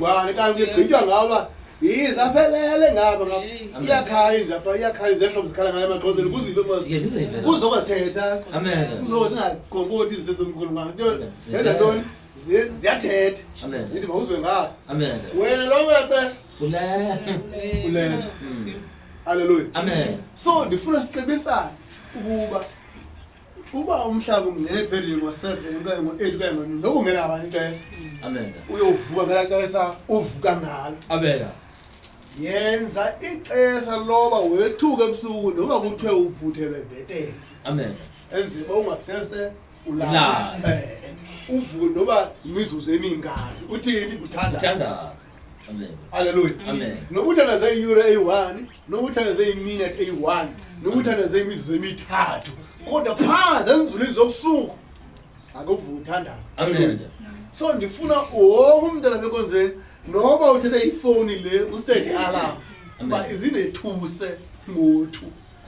Ngwane kanti kugqitywa ngaba yizaselele ngaba ngaba iyakhala inja pha iyakhala inja ehlobo zikhala ngayo emaxhoseni kuzive kuzokwazithetha kuzoba zingaqonkoti izinto zomkhulu ngwane yenza ntoni ziyathetha zithi mawuzwe ngapha wena lonke xesha ulele. Halleluya. So ndifuna sicebisane ukuba uba umhlaba ungena ebhedini ngo-7 okanye ngo-8 okanye ngo noba ungena ngabani ixesha, Amen. uyovuka ngelaa xesha uvuka ngalo. Amen. Yenza ixesha loba wethuka ebusuku noba kuthiwe uvuthelwe bhetele. Amen. Enzima uba ungasese ulala. Ulale. Uvuke noba imizuzu emingaphi, uthini? Uthandaze. Uthandaze. Amen. Halleluya. Amen. Noba uthandaze iyure eyi-1, noba uthandaze iminute eyi-1, noba uthandaze imizuzu emithathu, kodwa phaa zenzulwini zokusuku akuvuka uthandaze. Amen. So ndifuna wonke umntu alapha enkonzweni, noba uthethe ifowuni le usete alarm uba Amen. izindethuse ngo-2,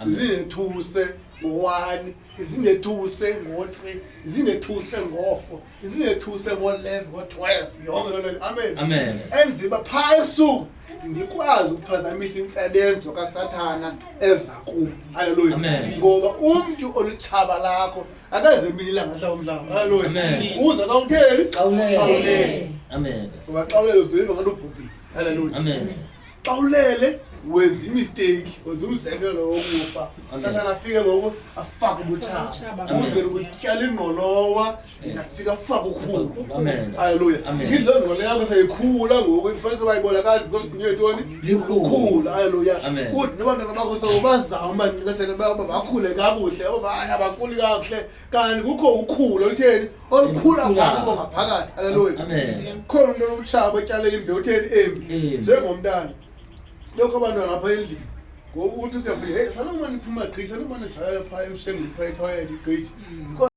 Amen. izindethuse ngo-1, izindethuse ngo-3, izindethuse ngo-4, izindethuse ngo-11, ngo-12, yonke loo nto. Amen. Amen. Enzima phaa esuku ndikwazi ukuphazamisa intsebenzo kaSathana eza kum. Halleluya. Amen. Ngoba umntu olutshaba lakho akaze emini ilanga hlaba umhlaba. Halleluya. Amen. Uza xa utheni? Xa ulele. Xa ulele. Amen. Ngoba xa ulele uzibona ngathi ubhubhile. Halleluya. Amen. Xa ulele wenza imisteyiki, wenza umzekelo wokufa. Amen. Sathana afike ngoku afake ubutshaba. Amen. Uthi wena utyala ingqolowa, afike afake ukhula. Amen. Halleluya. Amen. Yiloo ngqolo yakho seyikhula ngoku, ifanele bayibonakala because gqunywe ntoni? Likhula. Lukhula. Halleluya. Amen. Uthi nabantwana bakho sewubazama ubancikisele uba bakhule kakuhle, uba hayi abakhuli kakuhle. Kanti kukho ukhula olutheni? Olukhula Olukhula. phaa kubo ngaphakathi. Halleluya. Amen. Khona umntu omtshaba otyale imbewu utheni? Embi. Embi. Njengomntana. Lokho abantwana apha endlini. Ngoku uthi usiyavuya, hey, sanoma niphuma gqi, sanoma nidlala phaa emsengweni phaa ethoyilethi gqithi.